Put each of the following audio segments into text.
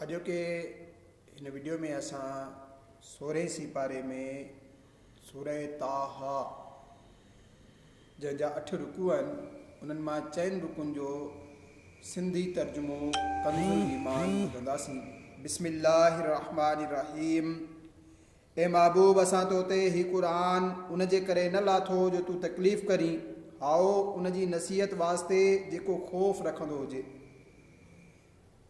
اڄوڪي هن وڊيو ۾ اسان سورهين سيپاري ۾ سوره طٰهٰ جنهن جا اٺ رڪوع آهن انهن مان چئن رڪوعن جو سنڌي ترجمو ڪنز الايمان ٻڌنداسين. بسم الله الرحمٰن الرحيم اي محبوب! اسان تو تي هي قرآن ان جي ڪري نه لاٿو جو تون تڪليف ڪرين، هائو، ان جي نصيحت واسطي جيڪو خوف رکندو هجي.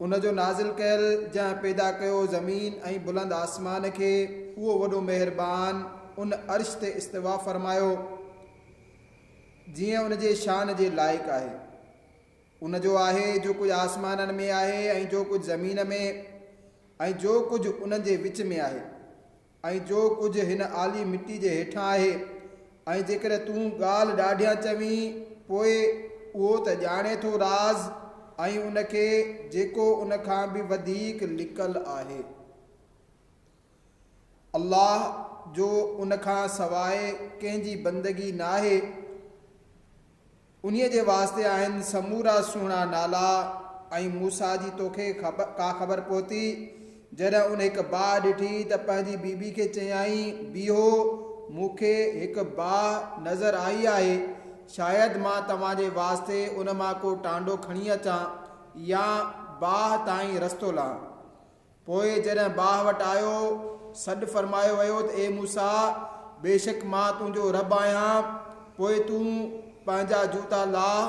ان جو نازل ڪيل، جنهن پيدا ڪيو زمين ۽ بلند آسمان کي، اهو وڏو مهربان، ان عرش تي استواء فرمايو، جيئن ان جي شان جي لائق آهي. ان جو آهي جو ڪجهه آسمانن ۾ آهي ۽ جو ڪجهه زمين ۾ ۽ جو ڪجهه انهن جي وچ ۾ آهي. ۽ جو ڪجهه هن آلي مٽي جي هيٺان آهي، ۽ جيڪڏهن تون ڳالهه ڏاڍيان چوين، پوء اهو ته ڄاڻي ٿو راز ۽ ان کي جيڪو ان کان به وڌيڪ لڪل آهي. الله جو ان کان سواء ڪنهن جي بندگي ناهي. انهيء جي واسطي آهن سمورا سهڻا نالا ۽ موسيٰ جي توکي ڪا خبر پهتي، جڏهن ان هڪ باهه ڏٺي ته پنهنجي بيبي کي چيائين، بيهو، مون کي هڪ باهه نظر آئي آهي، شايد مان توهان جي واسطي ان مان ڪو ٽانڊو کڻي اچان يا باهه تائين رستو لهان. پوء جڏهن باهه وٽ آيو، سڏ فرمايو ويو ته اي موسيٰ! بيشڪ مان تنهنجو رب آهيان، پوء تون پنهنجا جوتا لاهه،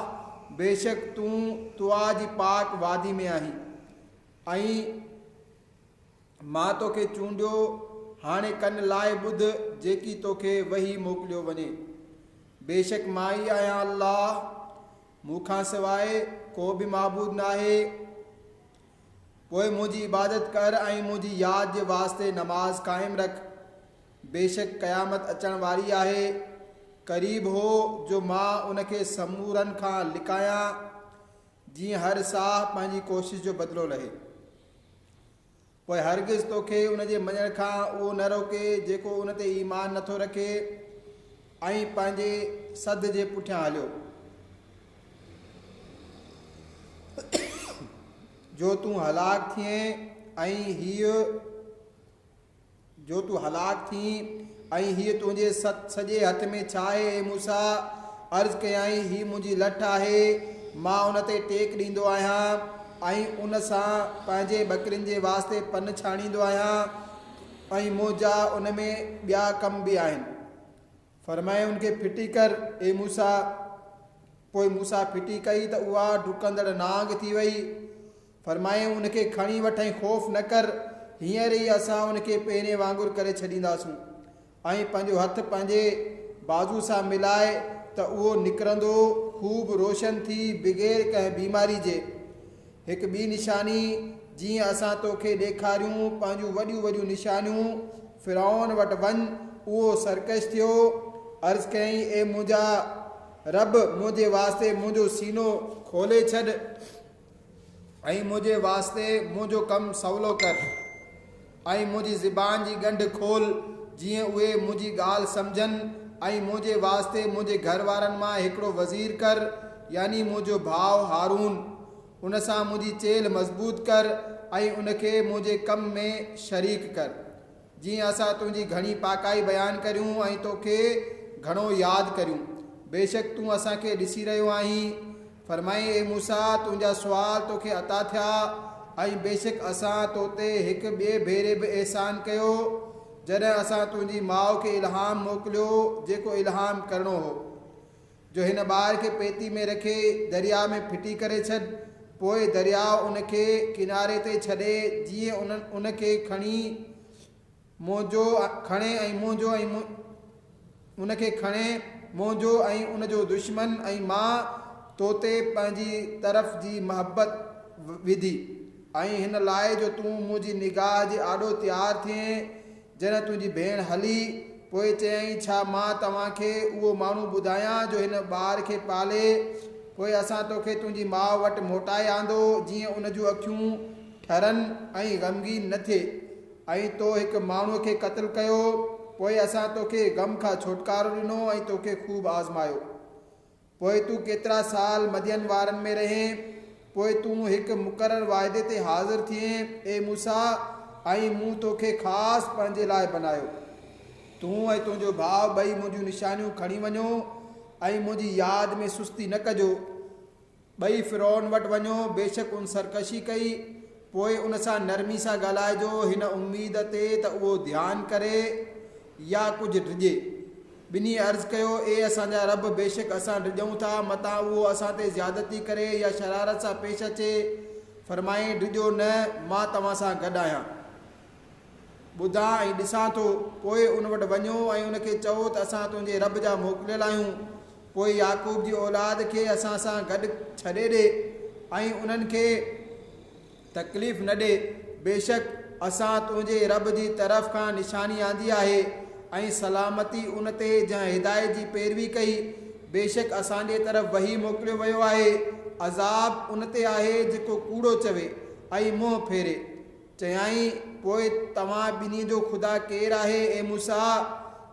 بيشڪ تون طويٰ جي پاڪ وادي ۾ آهين ۽ مان توکي چونڊيو، هاڻي ڪن لائي ٻڌ جيڪي توکي وحي موڪليو وڃي. بيشڪ مان ئي آهيان الله، مون کان سواء ڪو به معبود ناهي. پوء منهنجي عبادت ڪر ۽ منهنجي ياد جي واسطي نماز قائم رک. بيشڪ قيامت اچڻ واري آهي. قريب هو جو مان ان کي سمورن کان لڪايان، جيئن هر ساهه پنهنجي ڪوشش جو بدلو لهي. پوء هرگز توکي ان جي مڃڻ کان اهو نه روڪي جيڪو ان تي ايمان نٿو رکي ۽ پنهنجي سڌ جي پٺيان هليو. جو تون هلاڪ ٿئين ۽ هيء جو تون هلاڪ ٿئين ۽ هيء تنهنجي سڄي هٿ ۾ ڇا آهي اي موسيٰ! عرض ڪيائين، هي منهنجي لٺ آهي، مان ان تي ٽيڪ ڏيندو آهيان ۽ ان سان پنهنجي ٻڪرين جي واسطي پن ڇاڻيندو آهيان ۽ منهنجا ان ۾ ٻيا ڪم به آهن. فرمايائين، ان کي ڦٽي ڪر، اي موسيٰ! پوء موسيٰ ڦٽي ڪئي ته اها ڊڪندڙ نانگ ٿي وئي. فرمايائين، ان کي کڻي وٺ ۽ خوف نه ڪر، هينئر ئي اسان ان کي پهرين وانگر ڪري ڇڏينداسون. ۽ پنهنجو هٿ پنهنجي بازو سان ملاء ته اهو نڪرندو، خوب روشن ٿي بغير ڪنهن بيماري جي. هڪ ٻي نشاني، جيئن اسان توکي ڏيکاريون پنهنجون وڏيون وڏيون نشانيون، فرعون وٽ وڃ، اهو سرڪش ٿيو، عرض ڪيائين، اي منهنجا رب! منهنجي واسطي منهنجو سينو کولي ڇڏ ۽ منهنجي واسطي منهنجو ڪم سولو ڪر ۽ منهنجي زبان جي ڳنڍ کول، جيئن اهي منهنجي ڳالهه سمجهن ۽ منهنجي واسطي منهنجي گهر وارن مان هڪڙو وزير ڪر، يعني منهنجو ڀاء هارون. ان سان منهنجي چيلهه مضبوط ڪر ۽ ان کي منهنجي ڪم ۾ شريڪ ڪر، جيئن اسان تنهنجي گهڻي پاڪائي بيان ڪريون ۽ توکي گهڻو ياد ڪريون. بيشڪ تون اسان کي ڏسي رهيو آهين. فرمايائين، اي موسيٰ! تنهنجا سوال توکي عطا ٿيا ۽ بيشڪ اسان تو تي هڪ ٻئي ڀيري به احسان ڪيو، جڏهن اسان تنهنجي ماء کي الهام موڪليو، جيڪو الهام ڪرڻو هو. جو هن ٻار کي پيتي ۾ رکي درياء ۾ ڦٽي ڪري ڇڏ، پوء درياء ان کي ڪناري تي ڇڏي، جيئن ان کي کڻي منهنجو کڻي ۽ منهنجو ۽ ان کي کڻي منهنجو ۽ ان جو دشمن ۽ مان تو تي پنهنجي طرف جي محبت وڌي ۽ هن لاء جو تون منهنجي نگاهه جي آڏو تيار ٿئين جڏهن تنهنجي ڀيڻ هلي، پوء چيائين، ڇا مان توهان کي اهو ماڻهو ٻڌايان جو هن ٻار کي پالي؟ پوء اسان توکي تنهنجي ماء وٽ موٽائي آندو، جيئن ان جون اکيون ٺرن ۽ غمگين نه ٿئي. ۽ تو هڪ ماڻهوء کي قتل ڪيو، پوء اسان توکي غم کان ڇوٽڪارو ڏنو ۽ توکي خوب آزمايو. پوء تون ڪيترا سال مدين وارن ۾ رهين؟ پوء تون هڪ مقرر واعدي تي حاضر ٿئين، اي موسيٰ! ۽ مون توکي خاص پنهنجي لاء بنايو. تون ۽ تنهنجو ڀاء ٻئي منهنجون نشانيون کڻي وڃو ۽ منهنجي ياد ۾ سستي نه ڪجو. ٻئي فرعون وٽ وڃو، بيشڪ ان سرڪشي ڪئي، پوء ان سان نرمي سان ڳالهائجو، هن اميد تي ته اهو ڌيان ڪري يا ڪجهه ڊڄي. ٻنهي عرض ڪيو، اي اسان جا رب! بيشڪ اسان ڊڄون ٿا، متان اهو اسان تي زيادتي ڪري يا شرارت سان پيش اچي. فرمايائين، ڊڄو نه، مان توهان سان گڏ آهيان. ٻڌان ۽ ڏسان ٿو. پوء ان وٽ وڃو ۽ ان کي چئو ته اسان تنهنجي رب جا موڪليل آهيون. پوء يعقوب جي اولاد کي اسان سان گڏ ڇڏي ڏي ۽ انهن کي تڪليف نه ڏي. بيشڪ اسان تنهنجي رب جي طرف کان نشاني آندي آهي ۽ سلامتي ان تي جنهن هدايت جي پيروي ڪئي. بيشڪ اسان جي طرف وحي موڪليو ويو آهي. عذاب ان تي آهي جيڪو ڪوڙو چوي ۽ منهن ڦيري. چيائين، پوء توهان ٻنهي جو خدا ڪير آهي، اي موسيٰ؟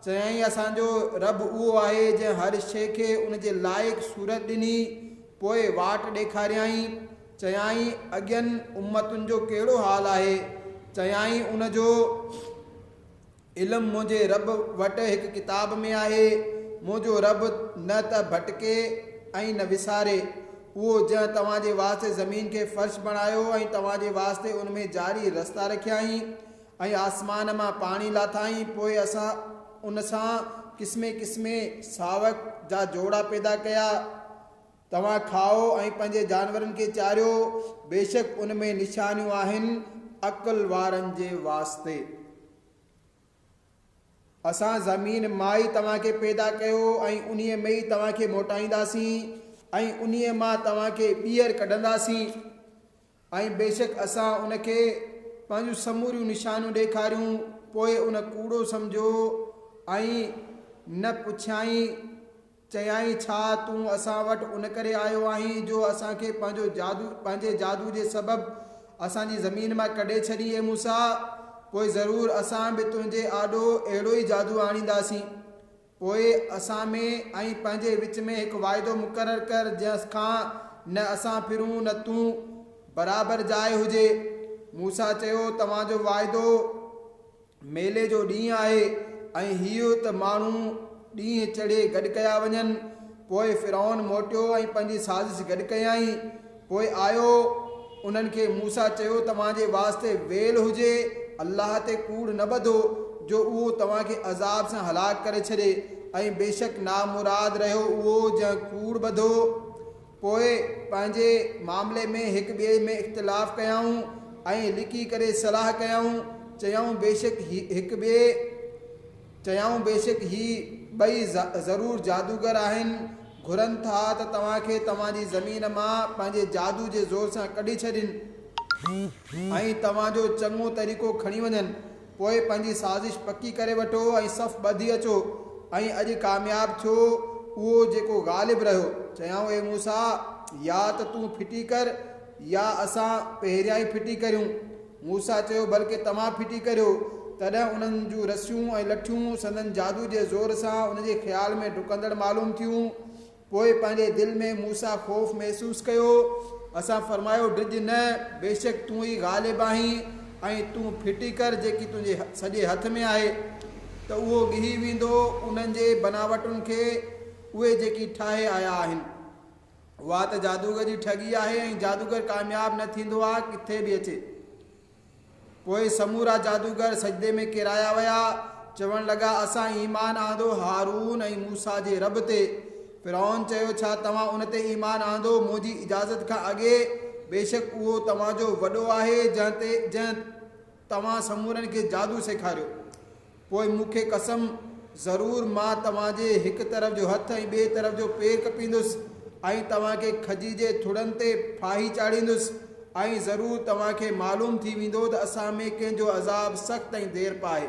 چيائين، اسان جو رب اهو آهي جنهن هر شيء کي ان جي لائق صورت ڏني، پوء واٽ ڏيکاريائين. چيائين، اڳين امتن جو ڪهڙو حال آهي؟ چيائين، ان جو علم منهنجي رب وٽ هڪ ڪتاب ۾ آهي. منهنجو رب نه ته ڀٽڪي ۽ نه وساري. اهو جنهن توهان جي واسطي زمين کي فرش بڻايو ۽ توهان جي واسطي ان ۾ جاري رستا رکيائين ۽ آسمان مان پاڻي لاٿائين پوء اسان ان سان قسمين قسمين ساوڪ جا جوڙا پيدا ڪيا. توهان کائو ۽ پنهنجي جانورن کي چاريو، بيشڪ ان ۾ نشانيون آهن عقل وارن جي واسطي. اسان زمين مان ئي توهان کي پيدا ڪيو ۽ انهيء ۾ ئي توهان کي موٽائينداسين ۽ انهيء مان توهان کي ٻيهر ڪڍنداسين ۽ بيشڪ اسان ان کي پنهنجون سموريون نشانيون ڏيکاريون پوء ان ڪوڙو سمجهيو ۽ نه پڇيائين چيائين، ڇا تون اسان وٽ ان ڪري آيو آهين جو اسان کي پنهنجو جادو پنهنجي جادو جي سبب اسان جي زمين مان ڪڍي ڇڏين اي موسيٰ! پوء ضرور اسان به تنهنجي آڏو اهڙو ئي جادو آڻينداسين. پوء اسان ۾ ۽ پنهنجي وچ ۾ هڪ واعدو مقرر ڪر جنهن کان نه اسان ڦرون نه تون، برابر جاء هجي. موسيٰ چيو، توهان جو واعدو. ميلي جو ڏينهن آهي ۽ هيء ته ماڻهو ڏينهن چڙهي گڏ ڪيا وڃن. پوء فرعون موٽيو ۽ پنهنجي سازش گڏ ڪيائين. پوء آيو انهن کي موسيٰ چيو توهان جي واسطي ويل هجي الله تي ڪوڙ نه ٻڌو جو اهو توهان کي عذاب سان هلاڪ ڪري ڇڏي ۽ بيشڪ نامراد رهيو اهو جنهن ڪوڙ ٻڌو. پوء پنهنجي معاملي ۾ هڪ ٻئي ۾ اختلاف ڪيائون ۽ لڪي ڪري صلاح ڪيائون، چيائون بيشڪ هي هڪ ٻئي چيائون بيشڪ هي ٻئي ضرور جادوگر آهن، گهرن ٿا ته توهان کي توهان جي زمين مان پنهنجي جادو جي زور سان ڪڍي ڇڏين ۽ توهان جو چڱو طريقو کڻي وڃن، پوء پنهنجي سازش پڪي ڪري وٺو ۽ صف ٻڌي اچو ۽ اڄ ڪامياب ٿيو اهو جيڪو غالب رهيو. چيائون اي موسيٰ! يا ته تون ڦٽي ڪر يا اسان پهريائين ڦٽي ڪريون. موسيٰ چيو بلڪه توهان ڦٽي ڪريو. تڏهن انهن جون رسيون ۽ لٺيون سندن جادو جي زور سان ان جي خيال ۾ ڊڪندڙ معلوم ٿيون. پوء پنهنجي دل ۾ موسيٰ خوف محسوس ڪيو. اسان فرمايو، ڊڄ نه، بيشڪ تون ئي غالب آهين ۽ تون ڦٽي ڪر جيڪي تنهنجي سڄي هٿ ۾ آهي، ته اهو ڳهي ويندو انهن جي بناوٽن کي، اهي جيڪي ٺاهي آيا آهن. اها ته جادوگر جي ٺڳي آهي ۽ جادوگر ڪامياب نه ٿيندو آهي ڪٿي به اچي. پوء سمورا جادوگر سجدي ۾ ڪيرايا ويا، چوڻ لڳا، اسان ايمان آندو هارون ۽ موسيٰ جي رب تي. فرعون چيو، ڇا توهان ان تي ايمان آندو منهنجي اجازت کان اڳي؟ بيشڪ اهو توهان جو وڏو آهي جنهن تي جنهن توهان سمورن کي جادو سيکاريو. پوء مون کي قسم، ضرور مان توهان جي هڪ طرف جو هٿ ۽ ٻئي طرف جو پير ڪپيندس ۽ توهان کي کجي جي ٿڙن تي ڦاهي چاڙهيندس ۽ ضرور توهان کي معلوم ٿي ويندو ته اسان ۾ ڪنهن جو عذاب سخت ۽ ديرپا آهي.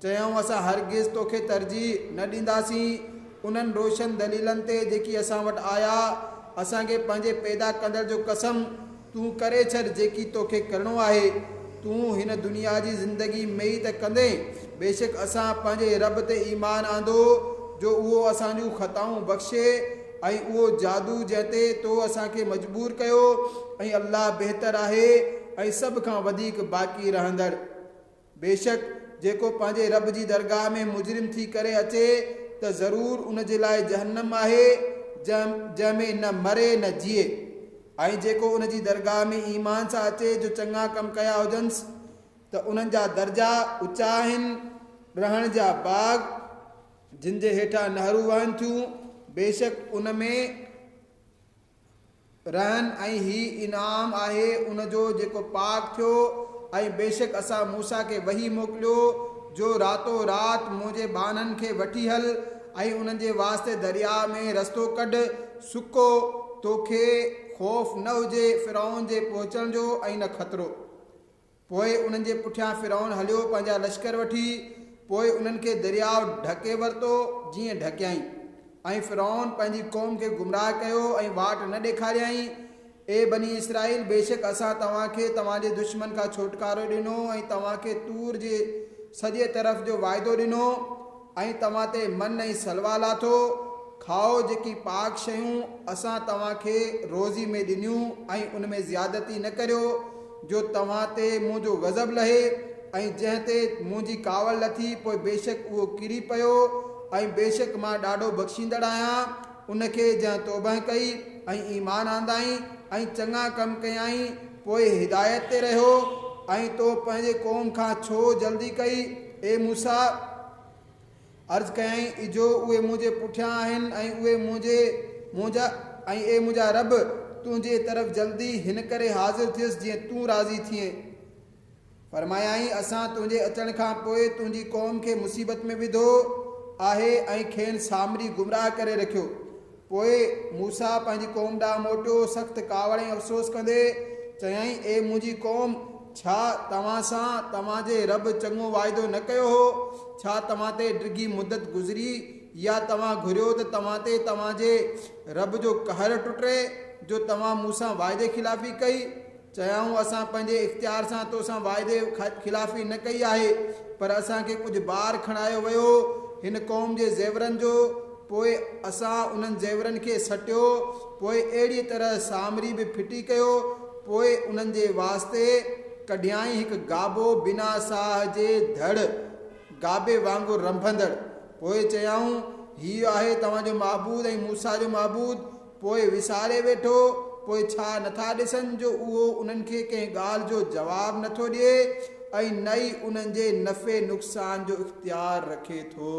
چيائون، اسان هرگز توکي ترجيح نه ڏينداسين انهن روشن دليلن تي جيڪي اسان وٽ آيا، اسان کي پنهنجي پيدا ڪندڙ جو قسم، تون ڪري ڇڏ جيڪي توکي ڪرڻو آهي، تون هن دنيا جي زندگي ۾ ئي ته ڪندين، بيشڪ اسان پنهنجي رب تي ايمان آندو جو اهو اسان جون خطائون بخشي ۽ اهو جادو جنهن تي تو اسان کي مجبور ڪيو ۽ الله بهتر آهي ۽ سڀ کان وڌيڪ باقي رهندڙ. بيشڪ جيڪو پنهنجي رب جي درگاهه ۾ مجرم ٿي ڪري اچي ته ضرور ان جي لاء جهنم آهي جنهن ۾ نه مري نه جيئي ۽ جيڪو ان جي درگاهه ۾ ايمان سان اچي جو چڱا ڪم ڪيا هجنس ته انهن جا درجا اچا آهن، رهڻ جا باغ جن جي هيٺان نهرون وهن ٿيون، بيشڪ ان ۾ رهن ۽ هي انعام آهي ان جو جيڪو پاڪ ٿيو ۽ بيشڪ اسان موسيٰ کي وحي موڪليو جو راتو رات منهنجي ٻانهن کي وٺي هل ۽ انهن جي واسطي درياء ۾ رستو ڪڍ سڪو توکي خوف نه هجي فرعون جي پهچڻ جو ۽ نه خطرو. پوء انهن جي پٺيان فرعون هليو پنهنجا لشڪر وٺي، پوء انهن کي درياء ڍڪي ورتو، جيئن ڍڪيائين. ۽ فرعون پنهنجي قوم کي گمراهه ڪيو ۽ واٽ نه ڏيکاريائين. اي بني اسرائيل! بيشڪ اسان توهان کي توهان جي دشمن کان ڇوٽڪارو ڏنو ۽ توهان کي طور جي سڄي طرف جو وعدو ڏنو ۽ توهان تي من ۽ سلويٰ لاٿو. کائو جيڪي پاڪ شيون اسان توهان کي روزي ۾ ڏنيون ۽ ان ۾ زيادتي نه ڪريو. جو توهان تي منهنجو غضب لهي ۽ جنهن تي منهنجي ڪاوڙ لٿي پوء بيشڪ اهو ڪري پيو ۽ بيشڪ مان ڏاڍو بخشيندڙ آهيان ان کي جنهن توبهه ڪئي ۽ ايمان آندائين ۽ چڱا ڪم ڪيائين پوء هدايت تي رهيو ۽ تو پنهنجي قوم کان ڇو جلدي ڪئي اي موسيٰ! عرض ڪيائين، اجهو اهي منهنجي پٺيان آهن ۽ اهي منهنجي منهنجا ۽ اي منهنجا رب! تنهنجي طرف جلدي هن ڪري حاضر ٿيس جيئن تون راضي ٿئين. فرمايائين، اسان تنهنجي اچڻ کان پوء تنهنجي قوم کي مصيبت ۾ وڌو آهي ۽ کين سامري گمراهه ڪري رکيو. پوء موسيٰ پنهنجي قوم ڏانهن موٽيو، سخت ڪاوڙ ۽ افسوس ڪندي، چيائين، اي منهنجي قوم! ڇا توهان سان توهان جي رب چڱو واعدو نه ڪيو هو؟ ڇا توهان تي ڊگهي مدت گذري يا توهان گهريو ته توهان تي توهان جي رب جو قهر ٽٽي، جو توهان مون سان واعدي خلافي ڪئي؟ چيائون، اسان پنهنجي اختيار سان تو سان واعدي خلافي نه ڪئي آهي، پر اسان کي ڪجهه بار کڻايو ويو هن قوم جي زيورن جو، پوء اسان انهن زيورن کي سٽيو، پوء اهڙيء طرح سامري به ڦٽي ڪيو، پوء انهن جي واسطي ڪڍيائين هڪ گابو بنا ساهه جي ڌڙ، گابي وانگر رنڀندڙ. پوء چيائون، هيء آهي توهان جو معبود ۽ موسيٰ جو معبود، پوء وساري ويٺو، پوء ڇا نٿا ڏسن جو اهو انهن کي ڪنهن ڳالهه جو جواب نٿو ڏئي ۽ نه ئي انهن جي نفعي نقصان جو اختيار رکي ٿو.